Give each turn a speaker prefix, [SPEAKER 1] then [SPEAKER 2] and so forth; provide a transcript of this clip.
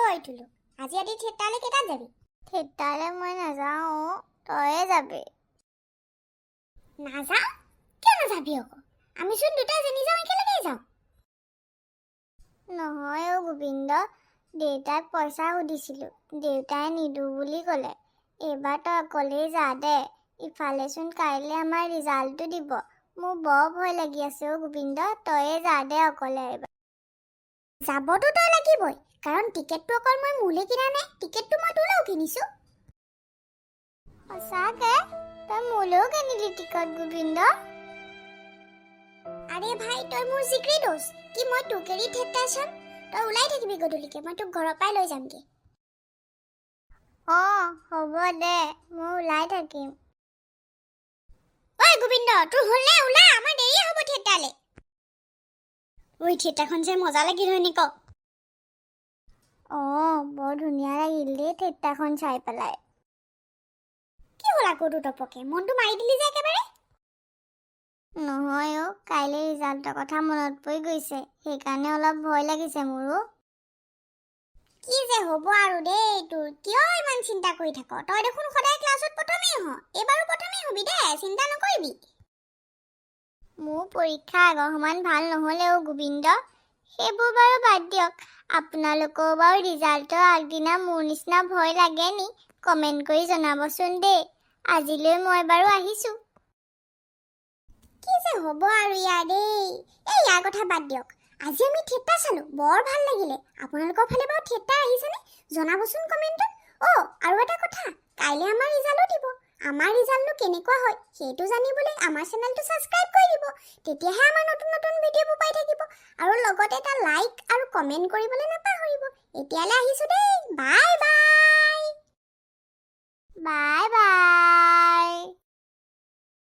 [SPEAKER 1] ভয়টোলো? আজি ৰাতি থিয়েটাৰলৈ কেইটাত যাবি?
[SPEAKER 2] থিয়েটাৰলৈ মই নাযাওঁ অ', তয়ে যাবি।
[SPEAKER 1] নাযাওঁ? কিয় নাযাবি আকৌ? আমিচোন দুটা যেনি যাওঁ একেলগে যাওঁ।
[SPEAKER 2] নহয় অ' গোবিন্দ, দেউতাক পইচা সুধিছিলোঁ, দেউতাই নিদিওঁ বুলি ক'লে। এইবাৰ তই অকলেই যা দে। ইফালেচোন কাইলৈ আমাৰ ৰিজাল্টটো দিব। মোৰ বৰ ভয় লাগি আছে অ' গোবিন্দ, তয়ে যা দে অকলে এইবাৰ।
[SPEAKER 1] যাবতো তই লাগিবই, কাৰণ টিকেটটো অকল মই মোলৈ কিনা নাই, টিকেটটো মই তোলৈও কিনিছো।
[SPEAKER 2] সঁচাকে? তই মোলৈও কিনিলি টিকট গোবিন্দ?
[SPEAKER 1] আৰে ভাই, তই মোৰ জিগৰি দোস্ত, কি মই তোক এৰি থিয়েটাৰ চাম? তই ওলাই থাকিবি গধূলিকে, মই তোক ঘৰৰ পৰাই লৈ যামগৈ।
[SPEAKER 2] অঁ, হ'ব দে, মই ওলাই থাকিম।
[SPEAKER 1] ঐ গোবিন্দ, তোৰ হ'লনে? ওলা, আমাৰ দেৰিয়ে হ'ব থিয়েটাৰলৈ। ঐ, থিয়েটাৰখন চাই মজা লাগিল হয়নি ক?
[SPEAKER 2] অঁ, বৰ ধুনীয়া লাগিল দেই থিয়েটাৰখন চাই পেলাই।
[SPEAKER 1] কি হ'ল আকৌ তোৰ টপকে মনটো মাৰি দিলি যে একেবাৰে?
[SPEAKER 2] নহয় অ', কাইলৈ ৰিজাল্টৰ কথা মনত পৰি গৈছে, সেইকাৰণে অলপ ভয় লাগিছে মোৰো।
[SPEAKER 1] কি যে হ'ব আৰু দেই তোৰ, কিয় ইমান চিন্তা কৰি থাক? তই দেখোন সদায় ক্লাছত প্ৰথমেই হ, এইবাৰো প্ৰথমেই হবি দে, চিন্তা নকৰিবি।
[SPEAKER 2] মোৰ পৰীক্ষা আগৰ সমান ভাল নহ'লে অ' গোবিন্দ। সেইবোৰ বাৰু বাদ দিয়ক, আপোনালোকেও বাৰু ৰিজাল্টৰ আগদিনা মোৰ নিচিনা ভয় লাগে নি? কমেণ্ট কৰি জনাবচোন দেই। আজিলৈ মই বাৰু আহিছোঁ।
[SPEAKER 1] কি যে হ'ব আৰু ইয়াৰ দেই। এই ইয়াৰ কথা বাদ দিয়ক, আজি আমি থিয়েটাৰ চালোঁ, বৰ ভাল লাগিলে। আপোনালোকৰ ফালে বাৰু থিয়েটাৰ আহিছেনে? জনাবচোন কমেণ্টত। অ' আৰু এটা কথা, কাইলৈ আমাৰ ৰিজাল্টো দিব। আমাৰ ৰিজাল্টনো কেনেকুৱা হয় সেইটো জানিবলৈ আমাৰ চেনেলটো ছাবস্ক্ৰাইব কৰি দিব, তেতিয়াহে আমাৰ নতুন নতুন ভিডিঅ'বোৰ পাই থাকিব। আৰু লগতে এটা লাইক আৰু কমেণ্ট কৰিবলৈ নাপাহৰিব। এতিয়ালৈ আহিছোঁ দেই, বাই।